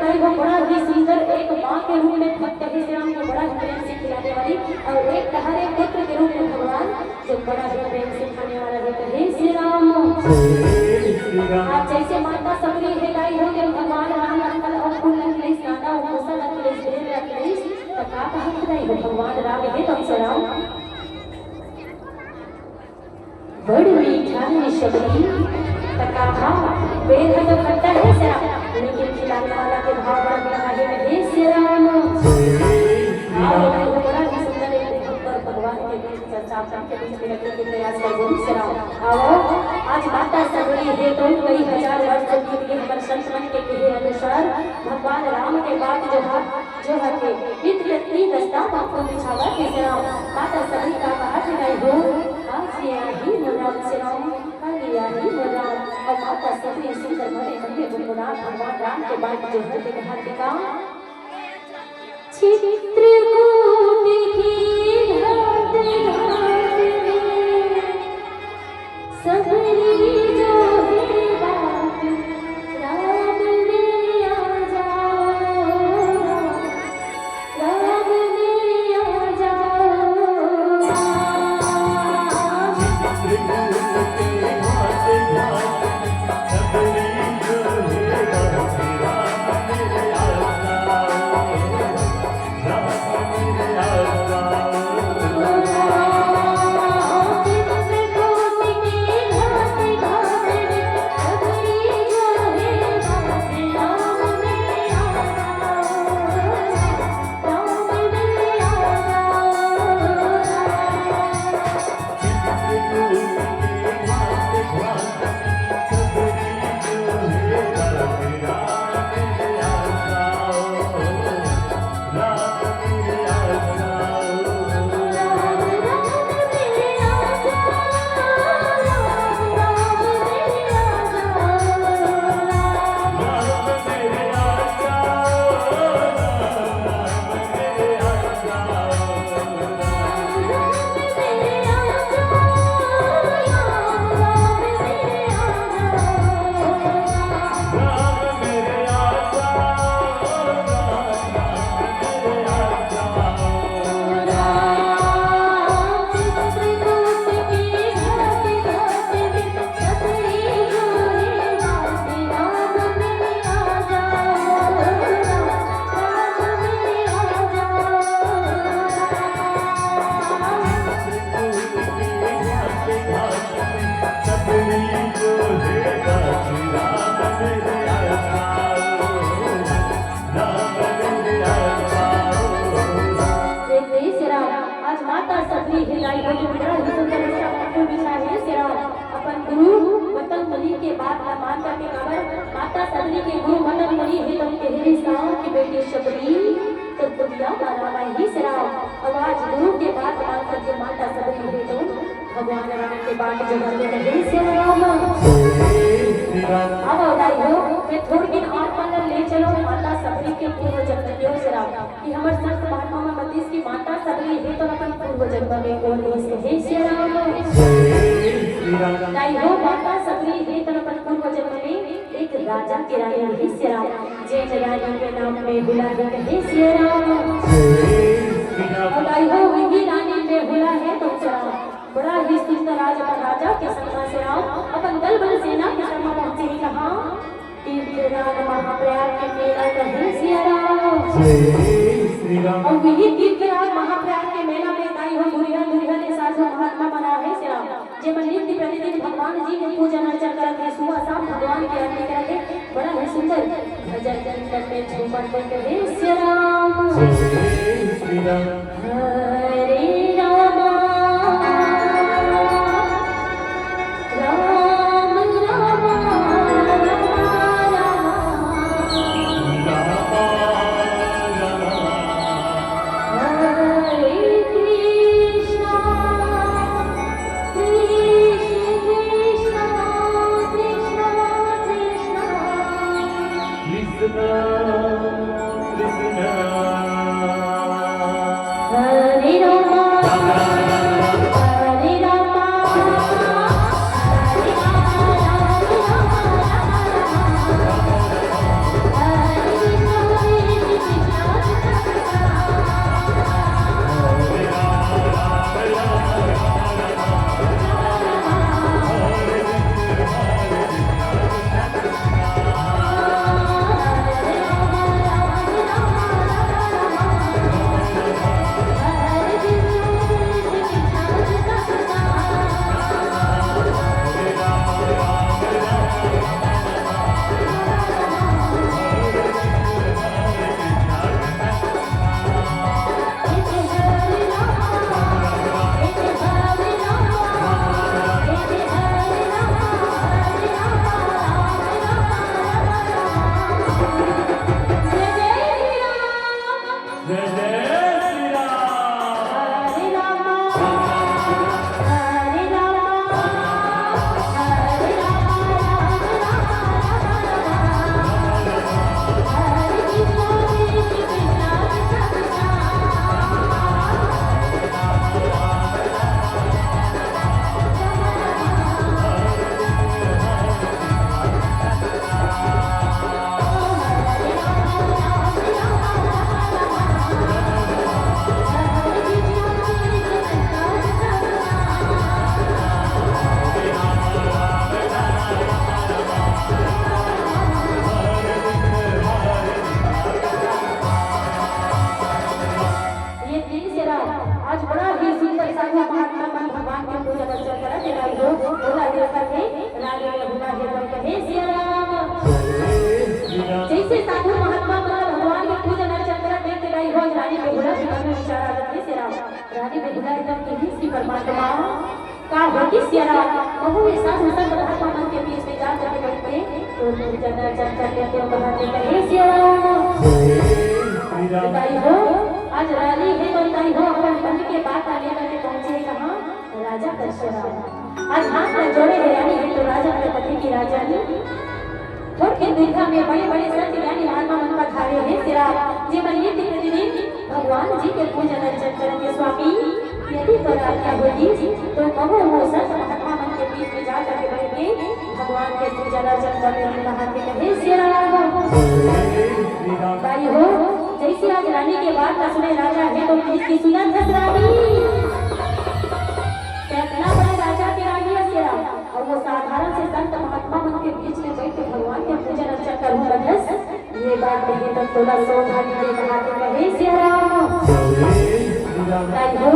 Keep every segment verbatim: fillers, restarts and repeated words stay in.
वो बड़ा ही सुंदर एक माँ के रूप में भक्त हे श्री राम, जो बड़ा ही प्रेम से खिलाने वाली, और एक तहरे पुत्र के रूप में भगवान, जो बड़ा ही प्रेम से खाने वाला हे। हे श्री राम। श्री राम। आज जैसे माता सबरी हे दाई हो, जब भगवान राम लखन और कुल अखिलेश, नाना और कुशल अखिलेश, वीर अखिलेश, तो का कहत दाई हो, भगवान राम हे तो श्री राम। बड़ मीठा हे शबरी। त कहा, बेर ह तो खट्टा हे श्री राम, लेकिन खिलाने वाला के भाव बड़ मीठा हे, हे श्री राम। आओ, मैं तो बड़ा ही सुंदर एक भगवान के बीच चर्चा, आप सबके बीच में रखने के प्रयास कर गुरु श्री राम। आओ, आज माता सबरी हे तो कई हजार वर्ष बीत गए, हमर संत मन के कहे अनुसार भगवान राम के बात जो है, जो हके, नित रत्नी रस्ता पाखो बिछावा के श्री राम। माता सबरी का कहा के दाई हो, आज ये आही मोर राम श्री राम, कल ये आही मोर राम। और माता सबरी सुंदर भरे मन में गुनगुना भगवान राम के बात जो हके कहा के का। चित्रकूट की घाट घाट में सबरी जो है बात, राम मेरे आ जाओ, राम मेरे आ जाओ। आज माता सबरी हे दाई हो, जो बड़ा ही सुंदर इसका पाखुर बिछा हे श्री राम। अपन गुरु मतंग मुनि के बात ला मान करके काबर माता सबरी के गुरु मतंग मुनि हे तो कहे श्री राम की बेटी शबरी तो दुनिया मारा माही श्री राम। अब आज गुरु के बात मान करके माता सबरी हे तो भगवान राम के बात जो करके कहे श्री राम। अब दाई हो, मैं थोड़ी दिन आप मन ले चलो माता सबरी के पूर्व जन्म के श्री राम। कि हमर संत महात्मा मन बतिस कि माता सबरी हे तो अपन पूर्व जन्म में कोन रिहिस हे श्री राम। श्री राम। दाई हो माता सबरी हे तो अपन पूर्व जन्म में एक राजा के रानी रिहिस श्री राम। जेन रानी के नाम में बुला हे कहे श्री राम। श्री राम। और दाई हो वही रानी में बुला हे तो श्री राम। बड़ा ही सुंदर राजा, राजा के संग श्री राम अपन दल बल सेना के संग पहुंचे ही कहा तीर्थराज महाप्रयाग के मेला कहे श्री राम। श्री श्री राम। और वही तीर्थराज महाप्रयाग के मेला में दाई हो दुरिहा दुरिहा ले साधु महात्मा मन आहे श्री राम, जे मन नित्य प्रतिदिन भगवान जी के पूजन अर्चन करत हे, सुबह शाम भगवान के आरती करत हे। बड़ा ही सुंदर भजन कीर्तन में झूमत हे कहे श्री राम। श्री श्री राम। हरे रामा, राम रामा, राम रामा। हरे कृष्णा, कृष्ण कृष्ण, कृष्ण कृष्ण। कृष्ण, कृष्ण। हरे राम। रानी बेहुला एकदम कहिस कि परमात्मा, का होतिस सियाराम? कहूँ ये साधु संत महात्मा मन के बीच में जा करके बैठ के तो पूजन अर्चन कर लेते हो, कहा के कहे सियाराम। ताई हो, आज रानी हे तो ताई हो अपन मन के बात ला लेकर के पहुँचे हे कहाँ? राजा कश्यप। आज हाथ में जोड़े हे रानी हे तो राजा के पति की राजा ने थोड़के दुविधा में बड़े-बड़े संत ज्ञानी महात्मा मन पधारे हे सियाराम, जेमन नित्य प्रतिदिन भगवान जी के पूजन अर्चन करत हे स्वामी। यदि तोर आज्ञा होतिस, तो कहूँ वो संत महात्मा मन के बीच में जा करके बैठ के भगवान के पूजन अर्चन कर लेहूँ, कहा के कहे सियाराम। ताई हो, जैसे आज रानी के बात ला सुने राजा हे तो कहिस कि सुनत हस रानी, कतना बड़े राजा के रानी हे सियाराम। अउ वो साधारण से संत महात्मा मन के बीच में बैठ के भगवान के पूजन अर्चन करहूँ कथस, ये बात कहे तो तोला शोभा नइ दे, कहा के कहे सियाराम। ताई हो,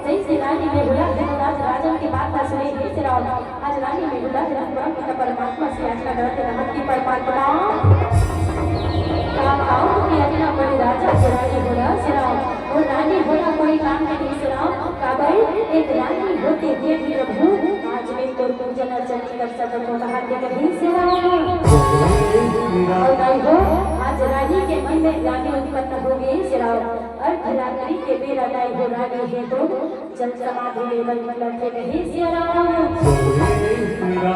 जैसे रानी बेहुला हे तो आज राजन के बात ला सुने हे सियाराम। आज रानी बेहुला हे तो परम पिता परमात्मा से याचना करत हे, कहा कि परमात्मा, का काम कि अतना बड़े राजा के रानी होना सियाराम, अउ रानी होना कोई काम के नहीं सियाराम, काबर एक रानी होते हुए भी प्रभु आज मैं तोर पूजन अर्चन कर सकत हो, कहा के कहे सियाराम। अउ ताई हो, आज रानी के मन में ग्लानि उत्पन्न हो गे सियाराम। अर्धरात्रि के बेरा ताई हो रानी हे तो जल समाधि ले बर निकलत हे कहे सियाराम।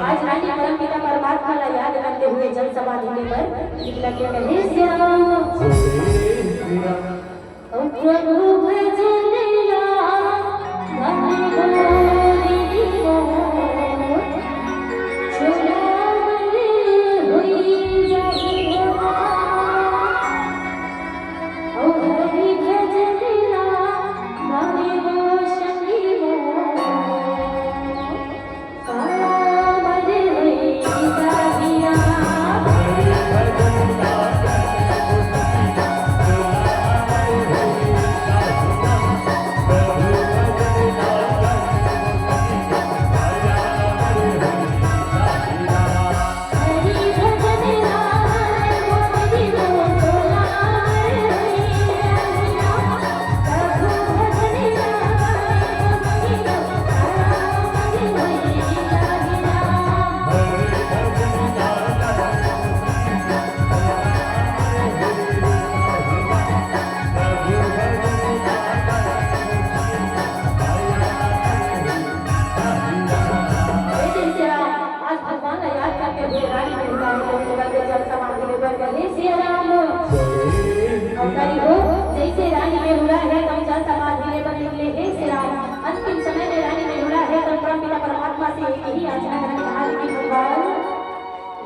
आज रानी परम पिता परमात्मा ला याद करते हुए जल समाधि ले बर निकलत हे कहे सियाराम। ओ प्रभु भजन ला मन मोहि मोर, चोला मन होई जाही हमार। ओ हरि भजन ला मन मोहि मोर। आज भगवान ला याद करते हुए रानी बेहुला हे तो निकल के जल समाधि ले बर गए हे सियाराम। अउ ताई हो, जैसे रानी बेहुला हे तो जल समाधि ले बर निकले हे सियाराम। अंतिम समय में रानी बेहुला हे तो परम पिता परमात्मा से एक ही याचना करत हे, कहा कि भगवान,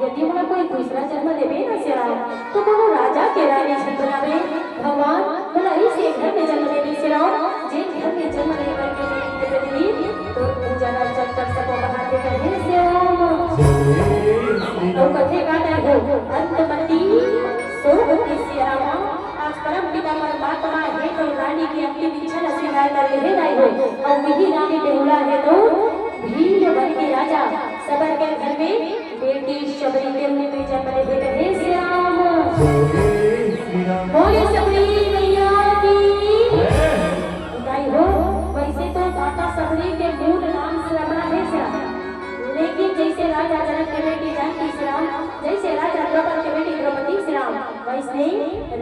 यदि मोला कोई दूसरा जन्म देबे ना सियाराम, तो कोनो राजा के रानी झन बनाबे। भगवान, मोला अइसे घर में जन्म देबे सियाराम, जेन घर में जन्म ले करके मैं नित्य प्रतिदिन तोर पूजन अर्चन कर सकूं, कहा के कहे सियाराम। अउ कथे का ताई हो, अंत मति सो होती सियाराम। आज परम पिता परमात्मा हे तो रानी के अंतिम इच्छा ला स्वीकार कर ले हे ताई हो। अउ वही रानी बेहुला हे तो भील वन के राजा सबर के घर में बेटी शबरी के रूप में जन्म ले हे कहे सियाराम। बोले शबरी मैया की। ताई हो, वैसे तो माता शबरी के मूल नाम श्रवणा हे सियाराम, लेकिन जैसे राजा जनक के बेटी जानकी सियाराम, जैसे राजा द्रौपद के बेटी द्रौपदी सियाराम, वैसने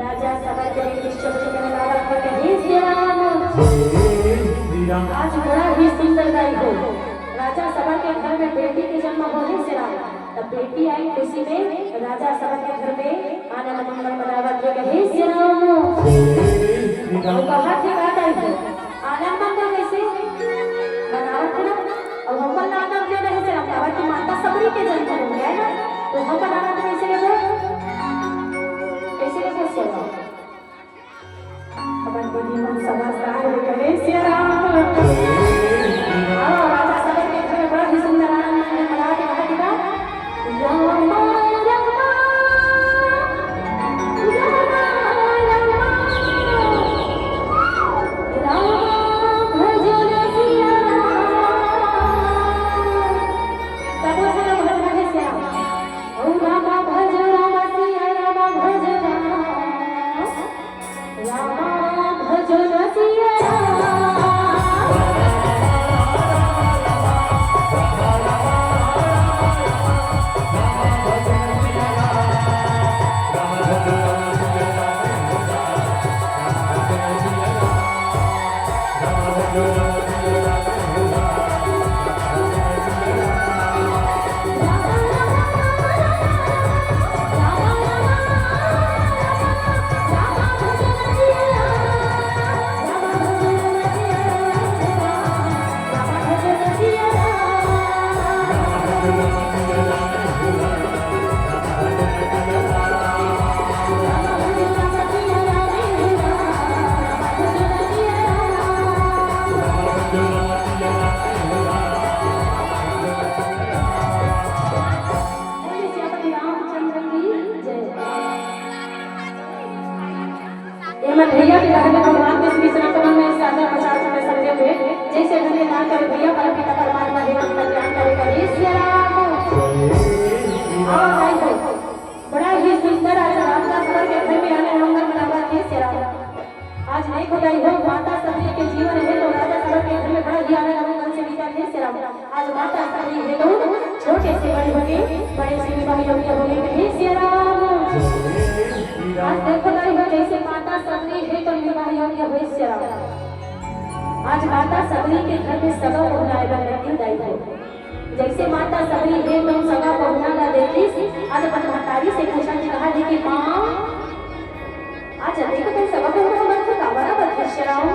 राजा सबर के बेटी शबरी कहलावत हे कहे सियाराम। आज बड़ा ही सुंदर ताई हो, राजा सबर के घर में बेटी के जन्म होहे सियाराम, तब बेटी आई खुशी में राजा सबर के घर में आनंद मंगल मनावत हे कहे सियाराम। अउ कहा थे का ताई हो, आनंद मंगल कैसे मनावत हे ना? अउ हमन ला आनंद देना हे सियाराम, काबर कि माता शबरी के जन्म हो गया हे ना, तो हमन आनंद कैसे लेबो? कैसे लेबो सियाराम? अपन बुद्धि मन समझदार हो गए सियाराम। हाँ, राजा सबर के घर में बड़ा ही सुंदर आनंद मंगल मनावत हे, कहा थे का? रामा, रामा, रामा, रामा, रामा भजन सियाराम। सबो झन भजन हे सियाराम। ओ रामा, हमर भैया के कहने भगवान के श्री चरण कमल में सादर प्रसाद के संगे हुए, जैसे धन्यवाद करे भैया, परम पिता परमात्मा हे, हम कल्याण करे कहे सिया राम। हाँ, भाई हो। बड़ा ही सुंदर आज रामदास सबर के घर में आने हमर मनावा थे सिया राम। आज देखो दाई हो, माता सबरी के जीवन हे तो राजा सबर के घर में बड़ा ही आनंद आनंद से बीता थे सिया राम। आज माता सबरी हे तो छोटे से बड़े होके, बड़े से विवाह योग्य होके कहे सिया राम। आज देखो दाई हो, जैसे माता सबरी हे तो विवाह योग्य होइस सिया राम। आज माता सबरी के घर में सगा पहुना आए बर लगिस दाई हो। जैसे माता सबरी हे तो सगा पहुना ला देखिस, आज अपन महतारी से पूछा कि कहा दी कि माँ, आज अभी तो कोई सगा पहुना हमर घर काबर आवत हे सिया राम।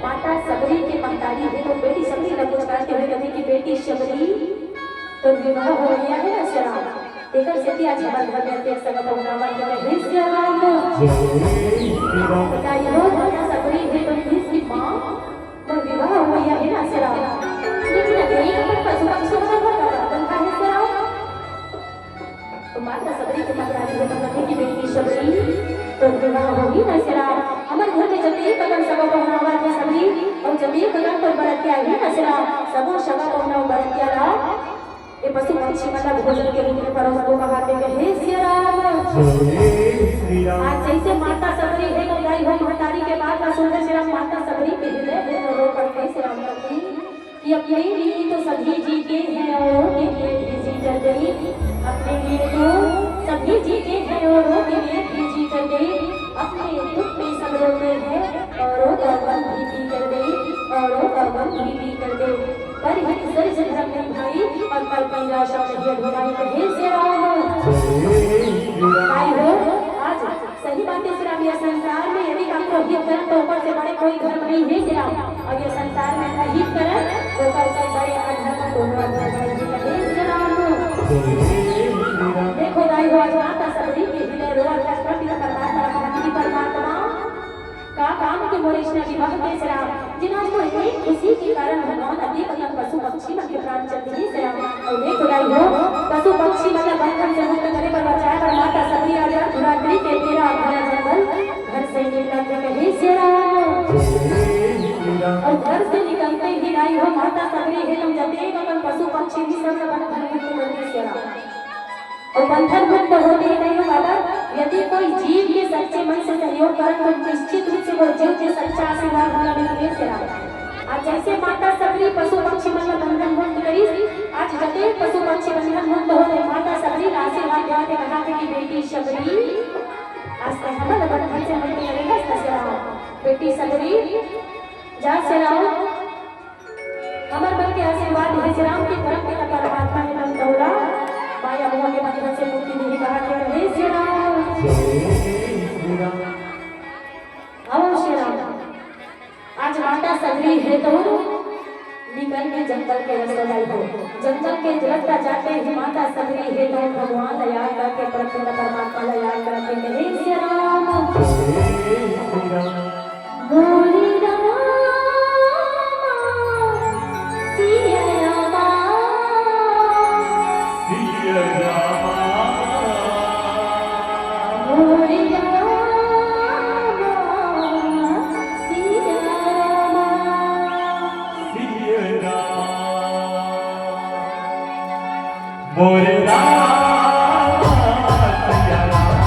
माता सबरी के महतारी हे तो बेटी सबरी ला पुचकारते हुए कथे कि बेटी सबरी, तोर विवाह हो गया है ना सिया राम? तेकर सेती आज हमर घर में अतेक सगा पहुना मन के कहे सिया राम। बताइए हो, माता सबरी हे तो कहिस कि माँ, मोर विवाह हो गया है ना सिया राम? लेकिन अभी एक पशु पक्षी मन का बंधा है सिया राम। तो माता सबरी के महतारी हे तो कथे कि बेटी सबरी, तोर विवाह होही ना सिया राम? हमर घर में जतेक अकन सगा पहुना आवत हे सबरी, अउ जतेक अकन तोर बरतिया हे ना सिया राम, सबो सगा पहुना अउ बरतिया ला ये पशु पक्षी मन ला भोजन के रूप में परोस दो, कहा के कहे सिया राम। आज जैसे माता सबरी हे तो दाई हो महतारी के बात ला सुनके सिया राम, माता सबरी के हृदय हे तो रो पड़थे सिया राम कथे कि अपने लिए तो सभी जीते हैं, औरों के लिए भी जी कर गई। अपने लिए तो सभी जीते हैं, औरों के लिए भी जी कर गई। अपने दुख में सब रोते हैं, औरों का गम भी पी कर गई, औरों का गम भी पी कर गई। पर हित सर्व धर्म निभाई, और पर पीरा शब्द ही अधुराई, कहे सिया राम। भाई हो, आज सही बात हे सिया राम, ये संसार में यदि काकरो हित करन तो ओकर से बड़े कोई धर्म नहीं हे सिया राम। अउ ये संसार में अहित करन ओकर से बड़े अधर्म कोनो अधर्म नहीं हे, कहे सिया राम। देखो दाई हो, आज माता सबरी के हृदय रोवत हे, परम पिता परमात्मा, परमात्मा का काम के मोर अइसना विवाह के सिया राम, जेन आज मोर एक खुशी के कारण भगवान अतेक अकन पशु पक्षी मन के प्राण चल दिए सिया राम। अउ देखो दाई हो, पशु पक्षी मन ला बंधन से मुक्त करे बर, बचाए बर माता सबरी आज अर्धरात्रि के बेरा घना जंगल घर से निकलत हे कहे सिया राम। अउ घर से निकलते ही दाई हो, माता सबरी हे तो जतेक अकन पशु पक्षी भी सब ला बंधन मुक्त कर दिस सिया राम। अउ बंधन मुक्त होते ही दाई हो, काबर, यदि कोई जीव के सच्चे मन से सहयोग करन तो निश्चित रूप से वो जीव के सच्चा आशीर्वाद वाला मिलथे सिया राम। आज जैसे माता सबरी पशु पक्षी मन ला बंधन मुक्त करिस, आज जतेक पशु पक्षी बंधन मुक्त होथे, माता सबरी ला आशीर्वाद देवत हे, कहा थे कि बेटी सबरी, आज तैं हमन ला बंधन से मुक्त करे हस ना सिया राम। बेटी सबरी, जा सिया राम, हमर मन के आशीर्वाद हे सिया राम के परम पिता परमात्मा हे, मन तोला माया मोह के बंधन से मुक्ति देही, कहा थे हे सिया राम। आओ सिया राम, आज माता सबरी हे तो निकल के जंगल के रस्ता दाई हो। जंगल के रस्ता जाते ही माता सबरी हे तो भगवान ला याद करके, परम पिता परमात्मा ला याद करके कहे सिया राम। मोरे रामा, सिया रामा। सिया रामा। मोरे रामा, सिया रामा। सिया रामा। मोरे रामा, सिया रामा।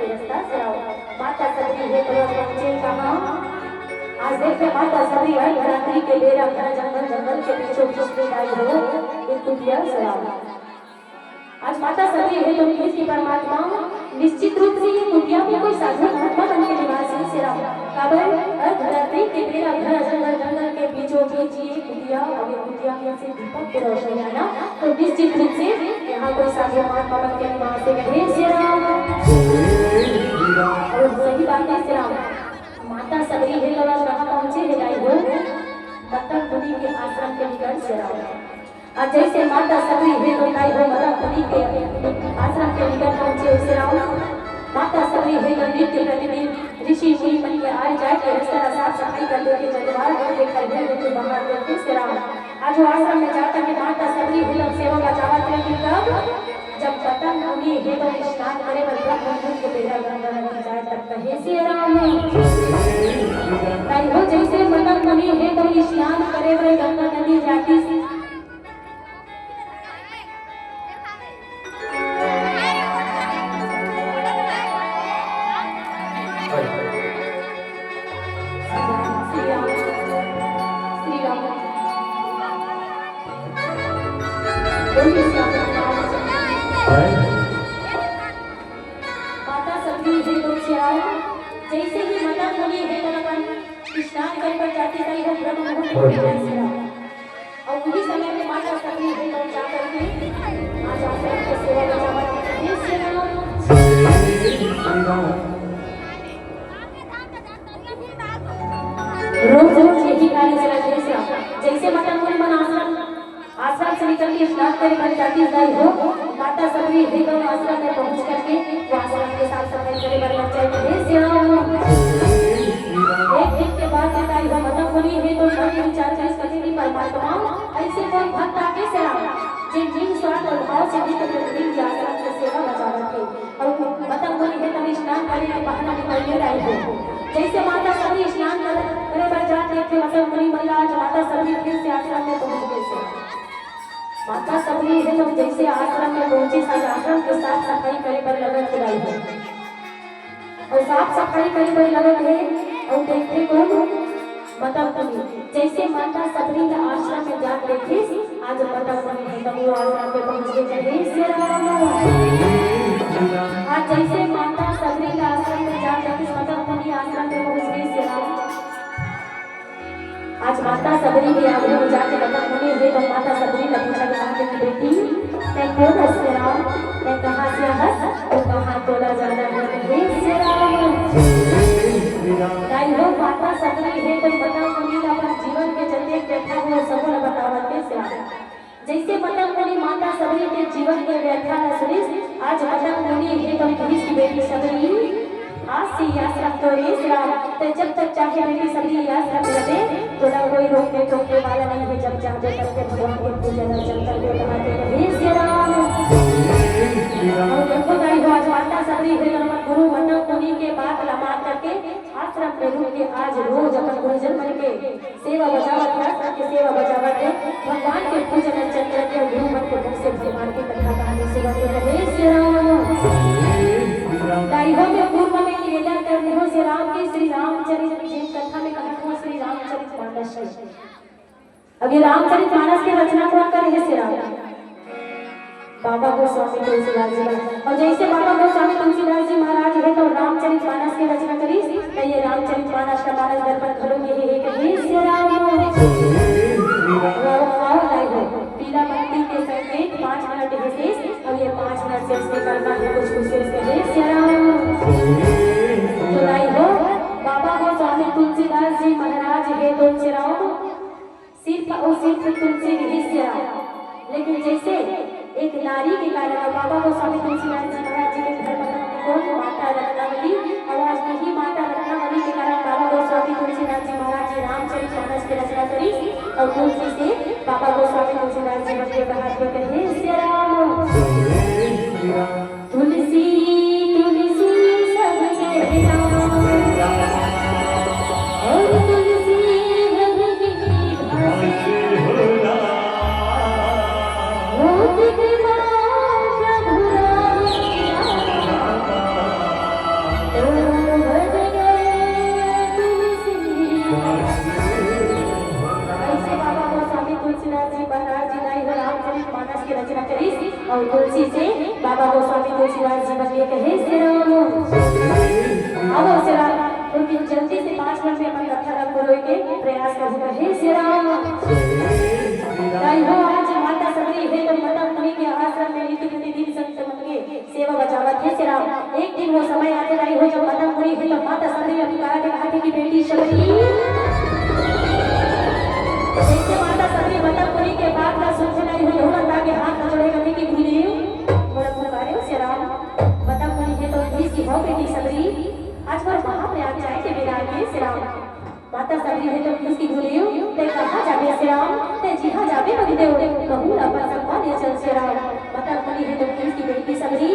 माता सबरी हे तो पहुंचे कहाँ? आज देखे माता सबरी अर्धरात्रि के बेरा घना जंगल, जंगल के बीचों बीच में आई हो एक कुटिया सराव। आज माता सबरी हे तो कृष्ण परमात्मा निश्चित रूप से ये कुटिया में कोई साधु महात्मा बन के निवास हे सराव। काबर अर्धरात्रि के बेरा घना जंगल, जंगल के बीचों बीच ये कुटिया, और ये कुटिया में से दीपक के रोशनी आना, तो निश्चित रूप से यहाँ कोई साधु महात्मा बन के निवास हे। हे सराव। और सही बात हे सराव। माता सबरी हे तो आज कहाँ पहुंचे हे दाई हो? मतंग मुनि के आश्रम के निकट सराव। और जैसे माता सबरी हे तो दाई हो मतंग मुनि के आश्रम के निकट पहुंचे सराव। माता सबरी हे तो नित्य प्रतिदिन ऋषि मुनि मन के आए जाए के रस्ता ला साफ सफाई कर देके जलवार कर देके घर देके बाहर देके सराव। आज वो आश्रम में जाकर के माता सबरी हे तो सेवा बजावत रहिथे। कब? जब मतंग मुनि हे तो स्नान करे बर ब्रह्म मुहूर्त के बेरा गंगा नदी जाए तब कहे सराव। दाई हो जैसे मतंग मुनि हे तो स्नान करे बर गंगा नदी जातिस। श्री राम, श्री राम। बोलिए श्री राम। माता सबरी हे तो सराव, जैसे ही मतंग मुनि हे तो अपन स्नान करे बर जातिस दाई हो ब्रह्म मुहूर्त के बेरा सराव। और उही समय में माता सबरी हे तो जा करके आज आश्रम के सेवा बजावत हे सराव। रोज रोज यही कार्य चलत हे सराव। जैसे मतंग मुनि मन आश्रम, आश्रम से निकल के स्नान करे बर जातिस दाई हो, माता सबरी हे तो आश्रम में पहुंच करके वो आश्रम के साफ सफाई करे बर लग जाए हे सराव। एक दिन के बाद दाई हो मतंग मुनि हे तो मन में विचार करिस कि परमात्मा, ऐसे कोई भक्त आके सराव, जे निर्स्वार्थ भाव से नित्य प्रतिदिन के आश्रम के सेवा बजावत हे। और मतंग मुनि हे तब स्नान करे के बहाना निकल के दाई हो। जैसे माता सबरी स्नान कर-, करे बर जात हे, मतंग मुनि मन ला आज माता सबरी फिर से आश्रम में पहुंच गे हे। माता सबरी हे तो जैसे आश्रम में पहुंचिस, आज आश्रम के साफ सफाई करे बर लगत हे दाई हो। और साफ सफाई करे बर लगत हे, और देखथे कोन? मतंग मुनि। जैसे माता सबरी ला आश्रम में जात देखिस, आज मतंग मुनि हे तो वो आश्रम में पहुंच गे हे सराव। आज जैसे माता सबरी ला आश्रम में जात देखिस, मतंग मुनि आश्रम में पहुंच गे सराव। आज माता सबरी के आगू में जाके मतंग मुनि हे तो माता सबरी ला पूछा कि बेटी, तैं कोन हस सराव, तैं कहाँ से हस, अउ कहाँ तोला जाना हे, हे सराव। दाई हो माता सबरी हे तो मतंग मुनि ला अपन जीवन के जतेक व्यथा हे सबो ला बतावत हे सराव। जैसे मतंग मुनि माता सबरी के जीवन के व्यथा ला सुनिस, आज मतंग मुनि हे तो कहिस कि बेटी सबरी, आज से ये आश्रम तोरे सराव, तैं जब तक चाहे बेटी सबरी ये आश्रम रहे, तोला कोई रोकने टोकने वाला नहीं हे। जब चाहबे तब तैं भगवान के पूजन अर्चन करबे, कहा के हे सराव। और देखो दाई हो, आज माता सबरी हे तो अपन गुरु मतंग मुनि के बात ला मान करके आश्रम में रुक के आज रोज अपन गुरुजन मन के सेवा बजावत हे, आश्रम के सेवा बजावत हे, भगवान के पूजन अर्चन करत हे, गुरु मन के मुख से भगवान के कथा कहानी सुनत हे। हे सराव। दाई हो मैं पूर्व में निवेदन कर रहे हो सराव कि श्री रामचरित, जिन कथा में कहा था श्री रामचरित मानस हे। अब ये रामचरित मानस के रचना कोन करे हे सराव? बाबा गोस्वामी तुलसीदास जी महाराज। और जैसे बाबा गोस्वामी तुलसीदास जी महाराज हे तो रामचरित मानस के रचना करिस, तो ये रामचरित मानस का मानस दर्पण घलो ये हे, हे, हे सराव। आओ, आओ, दाई हो। पीला बत्ती के संकेत, पाँच मिनट हे शेष, अब ये पाँच मिनट शेष के करना हे कुछ विशेष, हे सराव। तो दाई हो, बाबा गोस्वामी तुलसीदास जी महाराज हे तो सराव। सिर्फ अउ सिर्फ तुलसी रिहिस सराव। लेकिन जैसे एक नारी के कारण बाबा गोस्वामी तुलसीदास जी महाराज जी के घर में कोई माता रत्नावली, और आज यही माता रत्नावली के कारण बाबा गोस्वामी तुलसीदास जी महाराज जी रामचरित मानस के रचना करिस और तुलसी से बाबा गोस्वामी तुलसीदास जी मन के कहा थे कहे, "सराव।" तुलसी, तुलसी सब कहला, और तुलसी हरि की घास। होत कृपा प्रभु राम, बाबा गोस्वामी तुलसीदास जी बन के कहे श्री राम। अब श्री राम, लेकिन जल्दी से पाँच मिनट में अपन कथा ला पूरे के प्रयास करहू, कहे श्री राम। दाई हो, आज माता सबरी हे तो मतंग मुनि के आश्रम में नित्य प्रतिदिन संत मन के सेवा बजावत हे श्री राम। एक दिन वो समय आथे दाई हो, जब मतंग मुनि हे तो माता सबरी ला पुकारथे, कहाथे कि बेटी सबरी। जैसे माता सबरी मतंग मुनि के बात ला सुनथे दाई हो, दौड़त आके हाथ ला जोड़े कथे कि गुरुदेव, मोला पुकारे हो श्री राम। मतंग मुनि हे तो कहिस कि हो बेटी सबरी, आज मोर महाप्रयाग जाए के बेरा आगे श्री राम। माता सबरी हे तो कहिस कि गुरुदेव, तैं कहाँ जाबे श्री राम, तैं जिहाँ जाबे गुरुदेव, कहूँ ला अपन संगवा ले चल श्री राम। मतंग मुनि हे तो कहिस कि बेटी सबरी,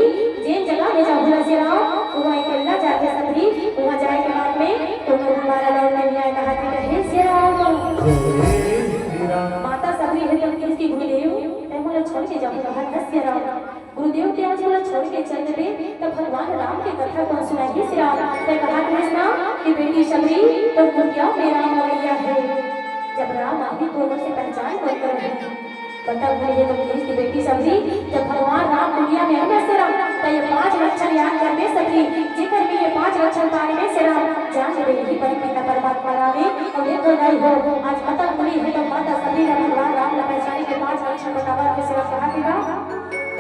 जेन जगह में जाहूँ ना श्री राम, उहाँ अकेल्ला जाबे सबरी, उहाँ जाए के बाद में कोनो दोबारा लौट नहीं आए, कहाथे कहे श्री राम। माता सबरी हे तो कहिस कि गुरुदेव, तैं मोला छोड़ के जाहूँ कहाथस श्री राम। गुरुदेव, तैं आज मोला छोड़ के चल देबे, त भगवान राम के कथा कोन सुनाही श्री राम? तैं कहाथस ना कि बेटी सबरी, तोर कुटिया में राम अवइया हे। जब राम आही तो ओकर से पहचान कोन करही? बता भूल हे तो कहिस कि बेटी सबरी, जब भगवान राम कुटिया में आही ना श्री राम, त ये पांच लक्षण याद करबे सबरी, जेकर में ये पांच लक्षण पाए में श्री राम जान देबे, यही परम पिता परमात्मा राम हे। अउ देखो दाई हो, आज मतंग मुनि हे तो माता सबरी ला भगवान राम ला पहचाने के पांच लक्षण बतावत हे श्री राम, कहाथे का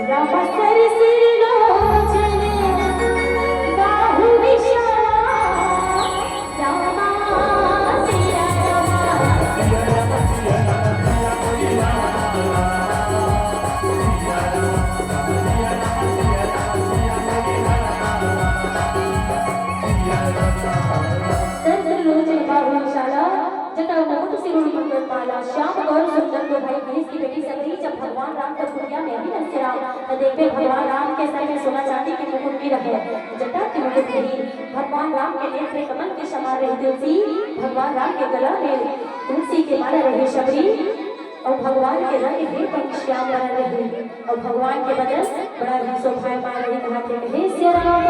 राम सर सिर लोचन बाहु विशाला, रामा सिया रामा। सर सिर लोचन बाहु विशाला, जटा मुकुट सिर मुकुट माला, श्याम गौर सुंदर को भाई भैंस की बेटी सबरी। जब भगवान राम का कुटिया में आही ना श्री राम, त देखबे भगवान राम के सर में सोना चांदी के मुकुट भी रहे, जटा के मुकुट नहीं। भगवान राम के नेत्र कमल के समान रही तुलसी, भगवान राम के गला में तुलसी के माला रही सबरी, अउ भगवान के रंग हे पंच श्याम बरन रही, अउ भगवान के बदन बड़ा ही शोभायमान रही, कहाथे कहे श्री राम।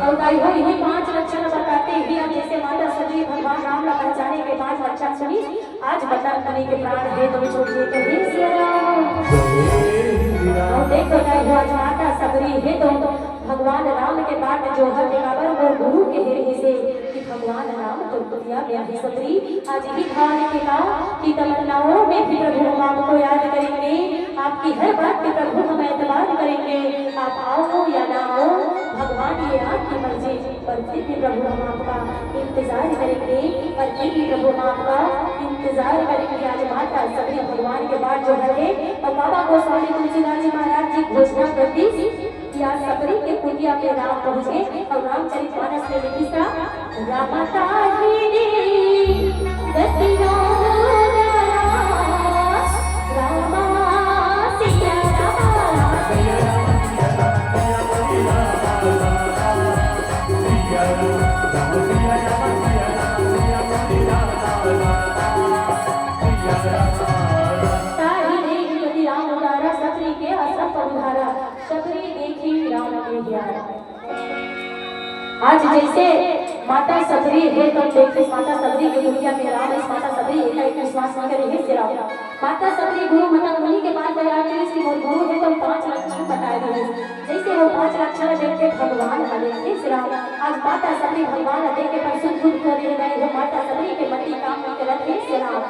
अउ दाई हो, इही पांच लक्षण बताते ही आज जैसे माता सबरी भगवान राम ला पहचाने के पांच लक्षण सुनी, आज बता दुनिया के प्राण हे तो छोड़िए कहे श्री राम। अउ देख बताई हो, आज माता सबरी हे तो भगवान राम के बाट जोहत हे, काबर मोर गुरु कहे रहिसे कि भगवान राम तो कुटिया में आही सबरी। आज ही कहानी के का कि तमन्नाओं में भी प्रभु हम आपको याद करेंगे, आपकी हर बात पे प्रभु हम एतबार करेंगे। आप आओ या ना आओ, भगवान ये आपकी मर्जी, पर फिर भी प्रभु हम आपका इंतजार करेंगे, पर फिर भी प्रभु हम आपका इंतजार करेंगे। आज माता सबरी भगवान के बाट जोहत हे अउ बाबा गोस्वामी तुलसीदास जी महाराज जी घोषणा कर दी कि आज सबरी के कुटिया में राम पहुंचे अउ रामचरित मानस में लिखिस का, राम ताहि ने गति राम, राम सिया राम। ताहि ने गति राम उदारा, सबरी के आश्रम पहुंचारा, सबरी देखी राम के प्यारा। आज जैसे माता सबरी हे तो देखिस माता सबरी के दुनिया में राम, इस माता सबरी एका एक विश्वास नहीं करे हे श्री राम। माता सबरी गुरु मतंग मुनि के बात बता रहिस कि मोर गुरु हे तो पांच लक्षण बताए रहिस। जैसे वो पांच लक्षण देख के भगवान हले हे श्री राम। आज माता सबरी भगवान देख के परसुन खुद को दे गए हो, माता सबरी के मति काम नहीं करत हे श्री राम।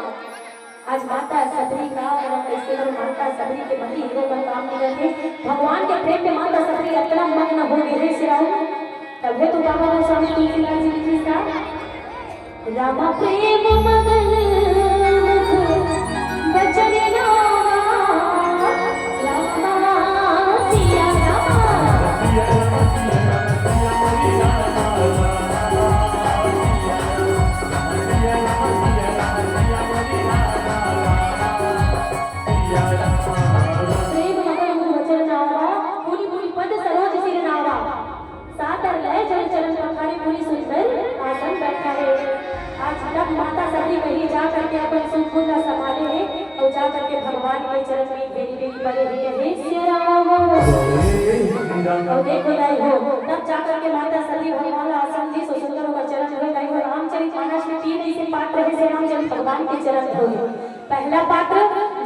आज माता सबरी का, और कैसे और माता सबरी के मति हीरो का काम नहीं करते। भगवान के प्रेम में माता सबरी इतना मग्न हो गई हे श्री राम। तब हे तो बाबा गोस्वामी तुलसीदास जी लिखिस का, रामा प्रेम मगन मुख बचन नावा, रामा सिया रामा। प्रेम मगन मुख बचन नावा, पुनि पुनि पद सरोज सिर नावा। सादर लय जल चरण पखारे, पुनि सुंदर आसन बैठारे। आज तब माता सबरी कहीं जा करके अपन सुख दुख ला संभाले हे अउ जा करके भगवान के चरण में घेरी घेरी पड़े हे, हे सिया राम। अउ देखो दाई हो, तब जा करके माता सबरी भगवान ला आसन दीस अउ सुंदर ओकर चरण धोए। दाई हो, रामचरित मानस में तीन ऐसे पात्र हे श्री राम जब भगवान के चरण धोए। पहला पात्र,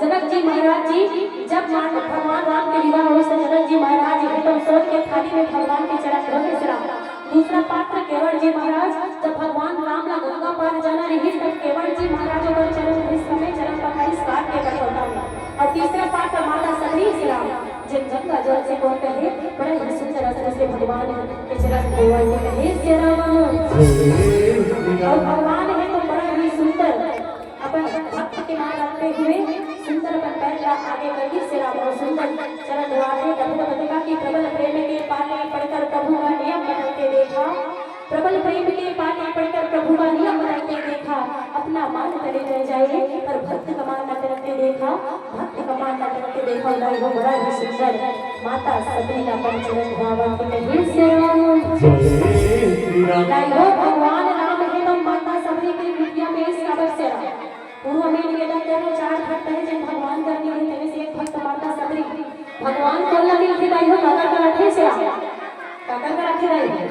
जनक जी महाराज जी जब मान भगवान राम के विवाह होइस त जनक जी महाराज हे तो सोन के थाली में भगवान के चरण धोए श्री राम। दूसरा पात्र केवट जी महाराज, जब भगवान राम ला गंगा पार जाना रहिस तब केवट जी महाराज ओकर चरण धोइस, समय चरण पखारिस काट के कठौता में। और तीसरा पात्र माता सबरी श्री राम, जिन गंगा जल से कौन कहे, बड़ा ही सुंदर अस्त्र से भगवान के चरण धोए कहे श्री राम। और भगवान हे तो बड़ा ही सुंदर अपन भक्त के मान रखते हुए सुंदर अपन पैर ला आगे कर दी श्री राम और सुंदर चरण धोआ है। कभी तो कथेगा कि प्रबल प्रेम के पाले पड़कर प्रभु का नियम बदलते देखा, प्रबल प्रेम के पाले पड़कर प्रभु का नियम बदलते देखा, अपना मान तले रह जाए पर भक्त का मान न टरकते देखा, भक्त का मान न टरकते देखा। उदाई हो बड़ा ही सुंदर माता सबरी ला अपन चरण धोआ के कहे श्री राम। जय श्री राम। उदाई हो भगवान राम हे तो माता सबरी के बिटिया में इस काबर श्री राम। पूर्व में निवेदन करे चार भक्त हे, जिन भगवान कर दिए, तेने से एक भक्त माता सबरी। भगवान कोन ला मिलथे दाई हो, काकर करा थे श्री राम? काकर करा थे दाई हो?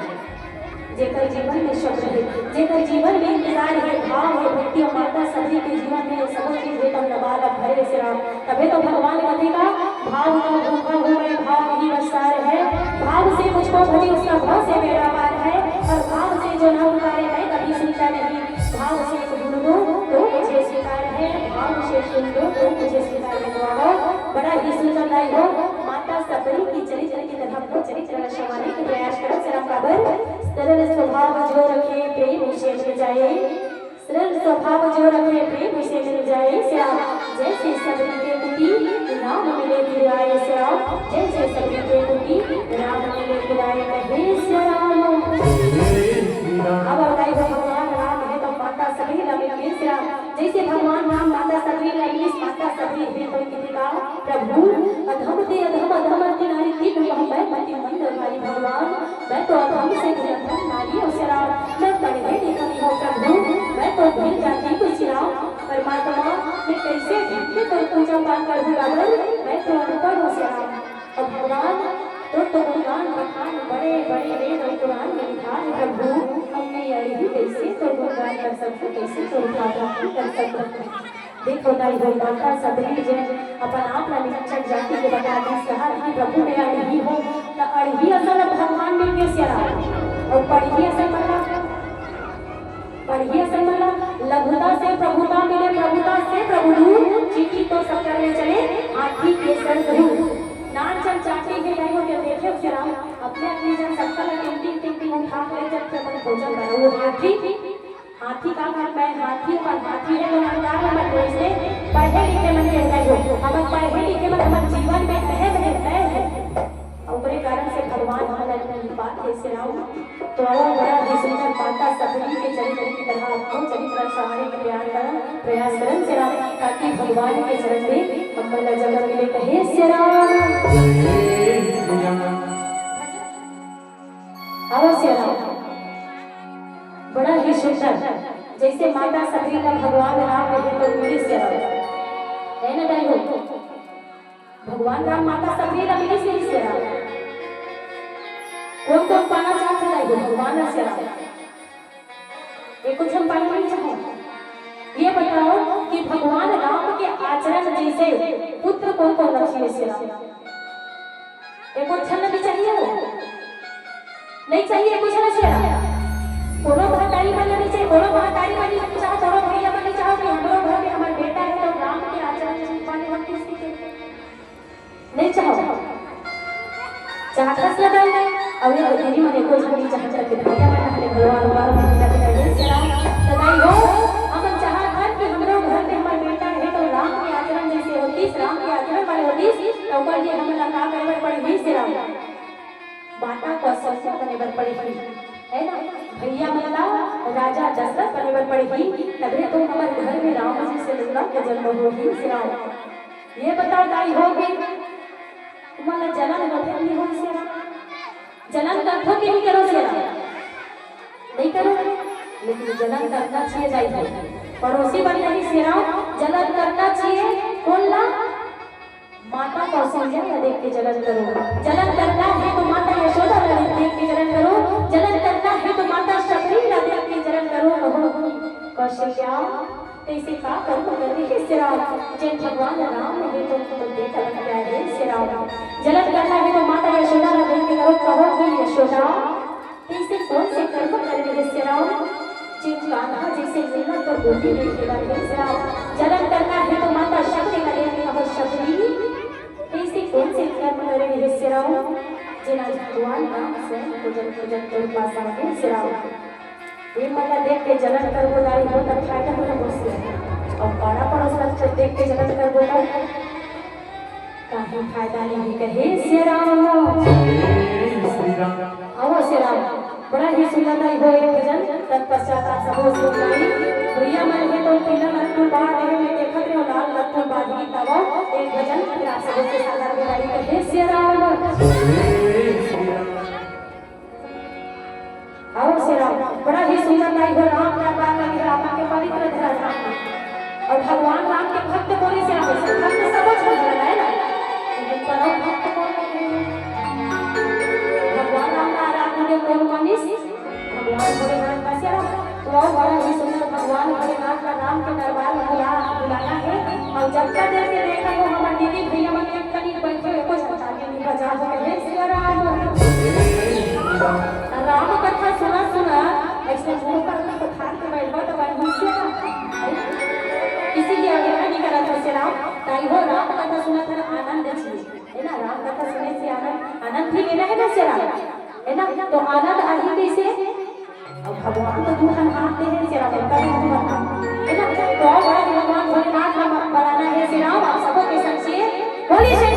जेकर जीवन में शब्द हे, जेकर जीवन में इंतजार हे, भाव हे, भक्ति और माता सबरी के जीवन में सबो चीज हे, तब लबालब भरे श्री राम। तभे तो भगवान कथे का, भाव का भूखा हूँ मैं, भाव ही बस सार है, भाव से मुझको भजे उसका भव से बेड़ा पार है, और भाव से जो ना पुकारे मैं कभी सुनता नहीं, भाव से सुन लो तो मुझे स्वीकार है, भाव से सुन लो तो मुझे स्वीकार है। तो आओ, बड़ा ही सुंदर दाई हो, माता सबरी की चरित्र की तरह अपना चरित्र रचवाने के प्रयास करो। श्री राम काबर, सरल स्वभाव जो रखे प्रेम विषय में जाए, सरल स्वभाव जो रखे प्रेम विषय में जाए। श्री राम जैसे सबरी के कुटी राम मिले फिर आए। श्री राम जैसे सबरी के कुटी राम मिले फिर आए कहे श्री राम। अब बताइए भगवान राम हे तो माता सबरी ला मिलथे श्री राम। जैसे भगवान राम माता सबरी ला मिलिस, माता सबरी हे तो किथे का, प्रभु अधम ते अधम अधम अति नारी तीन कह मैं मति मंद भारी भगवान, मैं तो अधम से भी अधम नारी हूँ श्री राम, मैं पढ़े लिखे नहीं हूँ प्रभु, मैं तो भील जाति को श्री राम। परमात्मा मैं कैसे ढंग से तोर पूजा पाठ करूँ काबर, मैं तो अनपढ़ हूँ श्री राम। और भगवान तोर तो गुणगान बखान बड़े बड़े वेद और पुराण में लिखा है प्रभु, अब मैं अड़ही कैसे तोर गुणगान कर सकूँ, कैसे तोर उद्धार कर सकूँ। देखो दाई हो माता सबरी जे अपन आप ला निचक जाति के बता दीस, कहा कि प्रभु मैं अड़ही हूँ, त अड़ही असन भगवान मिल गे श्री राम। और पढ़ही असन मतलब, पढ़ही असन मतलब लघुता से प्रभुता मिले, प्रभुता से प्रभु दूर, चींटी तो सब करने चले हाथी के संग धूर। नान चल चाटी के दाई हो के देखे श्री राम, अपने अपने जन सबका ला टिंग टिंग टिंग टिंग उठा के जब से अपन भोजन करा, वो हाथी हाथी का घर मैं हाथी पर हाथी है, तो नंगार में बैठे पढ़े लिखे मन के अंदर हो। हमन पढ़े लिखे मन हमर जीवन में अहम है, तय है। ओकरे कारण से भगवान हमन ला मिल पात हे श्री राम। तो और बड़ा ही सुंदर माता सबरी के चरित्र की तरह आपको चरित्र सहारे के प्यार का प्रयास करन श्री राम, ताकि भगवान के चरण में हमन ला जगह मिले कहे श्री राम। जय श्री राम। आओ श्री राम। बड़ा ही सुंदर, जैसे माता सबरी ला भगवान राम मिले तो मिले श्री राम, है ना दाई हो? भगवान राम माता सबरी ला मिले श्री राम। कौन कौन पाना चाहत हे दाई हो भगवान ला श्री राम? ये कुछ हम पाना नहीं चाहो। ये बताओ कि भगवान राम के आचरण जैसे पुत्र कौन कौन रखिए श्री राम? एको झन भी चाहिए हो? नहीं चाहिए कुछ ना श्री राम। कोनो महतारी मन नहीं चाहिए, कोनो महतारी मन नहीं चाहो, कोनो भैया मन नहीं चाहो कि हमरो घर में हमर बेटा है तो राम के आचरण वाले होती स्थिति। नहीं चाहो। चाहत हस ना दाई? अब ये दीदी मन एको झन नहीं चाहत रखे, भैया मन हमरे घरवा बार में नहीं चाहत रखे। श्री राम, तो दाई हो, हमन चाहत हन कि हमरो घर में हमर बेटा है तो राम के आचरण जैसे होतीस, राम के आचरण वाले होतीस, तो ओकर लिए हमन ला का करे बर पड़ही श्री राम? माता कौशल्या बने बर पड़ही, है ना? भैया मन ला राजा दशरथ बने बर पड़ही, तभे तो हमर घर में राम जैसे लइका के जन्म होही श्री राम। ये बताओ दाई हो के, तुम्हारा जलन होथे नहीं हो श्री राम? जलन करथो कि नहीं करो श्री राम? नहीं करो, लेकिन जलन करना चाहिए दाई हो। पड़ोसी बन रही श्री राम, जलन करना चाहिए। कौन ला? माता कौशल्या ला देख के जलन करो। जलन करना है तो माता यशोदा ला देख के जलन करो। जलन करना है तो माता शबरी ला देख के जलन करो। कहो कि कौशल्या, तइसे का कर्म करे हे श्री राम, जेन भगवान राम हे तो, तो दे तलक क्या हे श्री राम। जलन करना हे तो माता यशोदा ला देख के करो, कहो कि यशोदा, तइसे कौन से कर्म करे हे श्री राम, जेन कान्हा जइसे मिलना तो गोदी में खेला हे श्री राम। जलन करना हे तो माता शबरी ला देख के कहो, शबरी, तइसे कौन से कर्म करे हे श्री राम, जेन आज भगवान राम स्वयं पूजन पूजन कर पासा हे श्री राम। ये मन ला देख के जलन करबो दाई हो, तब फायदा हो बस। अउ पाड़ा पड़ोस ला देख के जलन करबो दाई, काहे फायदा नहीं कहे श्री राम। जय श्री राम। अहो श्री राम, बड़ा ही सुंदर दाई हो एक भजन। तत्पश्चात आप सबो सुन लाई। भैया मन हे तो पीला लट्टू बांध रहे, मैं देखत रहे लाल लट्टू बांधी तब एक भजन फिर आप सबो से सादर बुलाई कहे श्री राम। जय श्री राम। अहो श्री राम, बड़ा ही सुंदर दाई हो राम दरबार में भी आपन के पवित्र धरा धाम में। अउ भगवान राम के भक्त कोन हे श्री राम, भक्त सबो झन है ना, लेकिन परम भक्त कोन हे? भगवान राम ला आराधना में कोन मानिस? भगवान भोलेनाथ का श्री राम। तो अउ बड़ा ही सुंदर भगवान भोलेनाथ ला राम के दरबार में बुला, बुलाना हे। अउ जब तक देर के देखा हो हमर दीदी भैया मन एक कनी बैठे, एको झन ताली नहीं बजा हो कहे श्री राम। राम कथा सुना सुना ऐसे मुंह पर तो खान के बैठबा तो बन से इसीलिए अगर नहीं करा था श्री राम, ताई हो राम कथा सुना था आनंद जी, है ना? राम कथा सुने से आनंद, आनंद भी लेना है ना श्री राम, है ना? तो आनंद आही कैसे? अब भगवान तो दू ठन हाथ दे हे, श्री राम का भी दू ठन हाथ, है ना? तो अउ बड़ा भगवान भोलेनाथ ला बुलाना हे श्री राम, आप सबो के संग से बोलिए श्री